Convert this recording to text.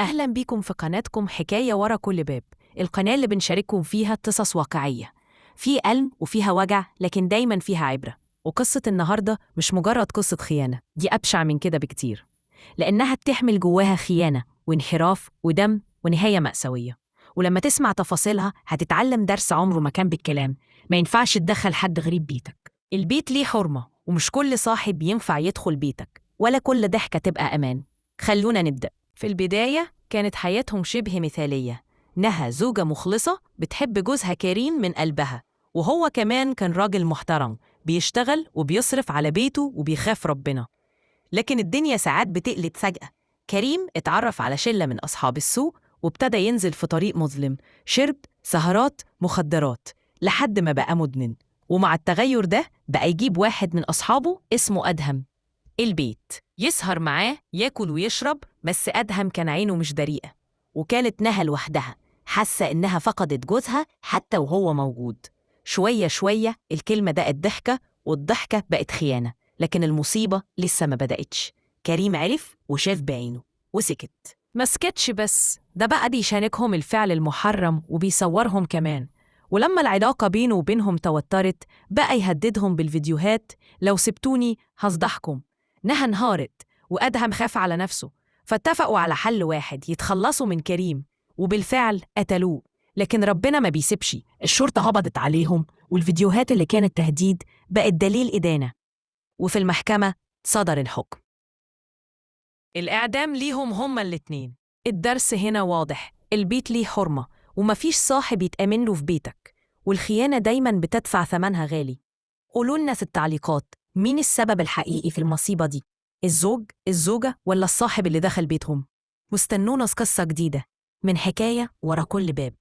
أهلا بيكم في قناتكم حكاية ورا كل باب، القناة اللي بنشارككم فيها قصص واقعية في ألم وفيها وجع، لكن دايما فيها عبرة. وقصة النهاردة مش مجرد قصة خيانة، دي أبشع من كده بكتير، لأنها بتحمل جواها خيانة وانحراف ودم ونهاية مأساوية. ولما تسمع تفاصيلها هتتعلم درس عمره ما كان بالكلام: ما ينفعش تدخل حد غريب بيتك. البيت ليه حرمة، ومش كل صاحب ينفع يدخل بيتك، ولا كل ضحكة تبقى أمان. خلونا نبدأ. في البداية كانت حياتهم شبه مثالية. نهى زوجة مخلصة بتحب جوزها كريم من قلبها، وهو كمان كان راجل محترم بيشتغل وبيصرف على بيته وبيخاف ربنا. لكن الدنيا ساعات بتقلب فجأة. كريم اتعرف على شلة من أصحاب السوق وابتدى ينزل في طريق مظلم، شرب، سهرات، مخدرات، لحد ما بقى مدمن. ومع التغير ده بقى يجيب واحد من أصحابه اسمه أدهم البيت، يسهر معاه، ياكل ويشرب. بس أدهم كان عينه مش بريئة، وكانت نهى لوحدها حاسة إنها فقدت جوزها حتى وهو موجود. شوية شوية الكلمة بقت ضحكة، والضحكة بقت خيانة. لكن المصيبة لسه ما بدأتش. كريم عرف وشاف بعينه وسكت. ما سكتش، بس ده بقى بيشاركهم الفعل المحرم وبيصورهم كمان. ولما العلاقة بينه وبينهم توترت بقى يهددهم بالفيديوهات: لو سبتوني هفضحكم. نهى انهارت، وأدهم خاف على نفسه، فاتفقوا على حل واحد: يتخلصوا من كريم. وبالفعل قتلوه. لكن ربنا ما بيسيبش. الشرطة قبضت عليهم، والفيديوهات اللي كانت تهديد بقت دليل إدانة. وفي المحكمة صدر الحكم، الإعدام ليهم هما الاتنين. الدرس هنا واضح: البيت ليه حرمة، ومفيش صاحب يتأمن له في بيتك، والخيانة دايما بتدفع ثمنها غالي. قولوا لنا في التعليقات، مين السبب الحقيقي في المصيبة دي؟ الزوج، الزوجة، ولا الصاحب اللي دخل بيتهم؟ واستنونا في قصة جديدة من حكاية ورا كل باب.